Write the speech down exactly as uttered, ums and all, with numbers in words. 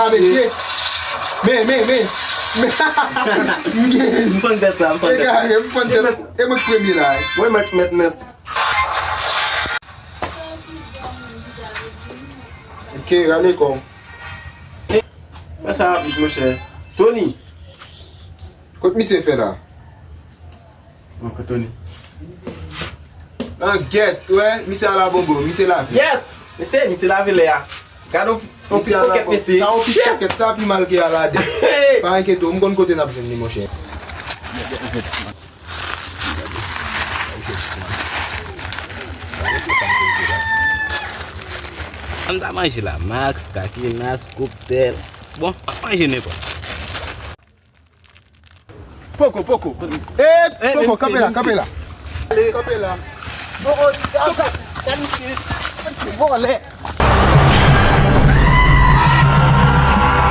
A, mesye. Men, men, men. Men. M gen. M fann tèt sa, m fann tèt. Egare, m fann tèt. E mwen k premye la. Mwen mèt, mèt, mèt. Ok, rale kò w. Fè sa rapid, monchè. Tony. Kot misye fè la? Mwen kontone. An gèt, wè, misye ala bonbon, misye lave. Gèt! Mesye, misye lave lè a. Gade yon, yon misye ala pokèt, bonbon. Mesye. Sa yon pikèt, sa pi mal ke Aladen. Hey! Pa enkyete w, m konn kote n ap jwenn li, monchè. Sa m ta manje la, Max, Kakinas, Cocktail. Bon, m ap manje nenpòt. Poko, poko. Eh, eh, poko, kanpe la, kanpe la. Kanpe la. Poko, gade misye. Vòlè.